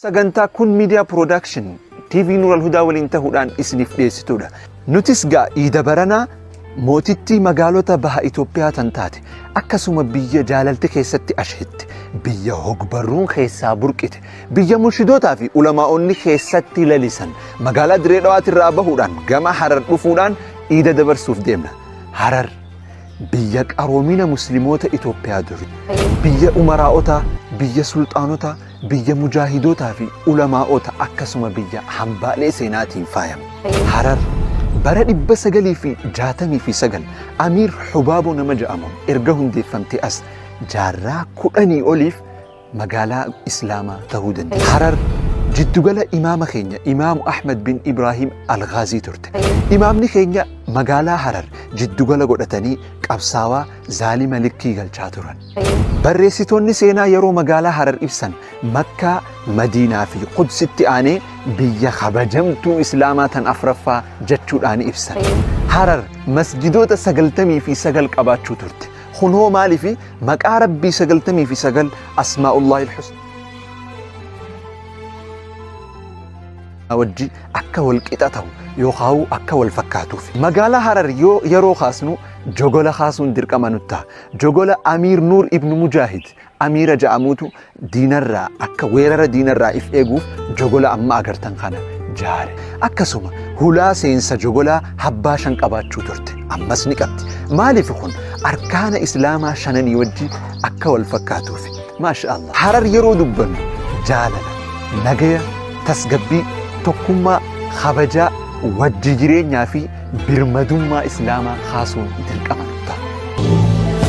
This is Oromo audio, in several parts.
Sagantaa Kun Media Production TV Nuural Hudaa waliin tahuudhaan isiniif dhiyeessituudha. Nutis gaa iida baranaa mootittii magaalota baha Itoophiyaa tan taate akkasuma biyya jaalalti keessatti asheette biyya hogbarruun keessaa burqite biyya murshidootaa fi ulamaa'onni keessatti lalisan magaalaa Dirree Dhawaatirraa bahuudhaan gama Harar dhufuudhaan iida dabarsuuf deemna. Harar biyya qaroomina muslimoota Itoophiyaa duri, biyya umaraa'otaa, biyya sulxaanotaa, biyya mujaahidootaa fi ulamaa'ota akkasuma biyya hambaalee seenaatiin faayamte. Harar bara 969 Amiir Hubaaboo nama ja'amuun erga hundeeffamtee as jaarraa kudhanii oliif magaalaa Islaamaa tahuu dandeesse. Harar jiddugala imaama keenya Imaamu Ahmad bin Ibraahim Al-Ghaazii turte. Imaamni keenya magaalaa Harar jiddugala godhatanii qabsaawaa zaalima likkii galchaa turan. Barreessitoonni seenaa yeroo magaalaa Harar ibsan Makkaa, Madiinaa fi Qudsitti aanee biyya kabajamtuu Islaamaa tan afraffaa jechuudhaan ibsan. Harar masjidoota 99 qabaachuu turte. Kun hoo maalifi? Maqaa Rabbii 99 Asmaa'ullaahil Husnaa wajji akka wal qixa ta'u yookaa'u akka wal fakkaatuufi. Magaalaa Harar yoo yeroo kaasnu jogola kaasuun dirqama nutti ta'a. Jogola Amiir Nuur ibn Mujaahid Amiira ja'amuutu diinarraa akka weerara diinarraa if eeguuf jogola amma agartan kana jaare. Akkasuma hulaa seensa jogolaa habbaa shan qabaachuu turte. Ammas ni qabdi. Maaliif kun arkaana Islaamaa shananii wajji akka wal fakkaatuufi. Maasha Allah. Harar yeroo dubbannu jaalala, nagaya, tasgabbii, tokkummaa, kabajaa, wajji jireenyaa fi birmadummaa Islaamaa kaasuun dirqama nutti ta'a.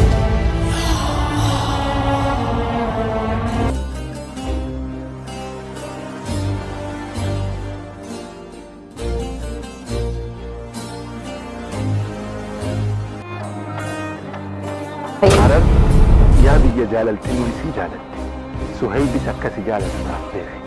Harar yaa biyya jaalaltinuu isii jaalatte Suhaybis akka si jaalatu naaf beeki.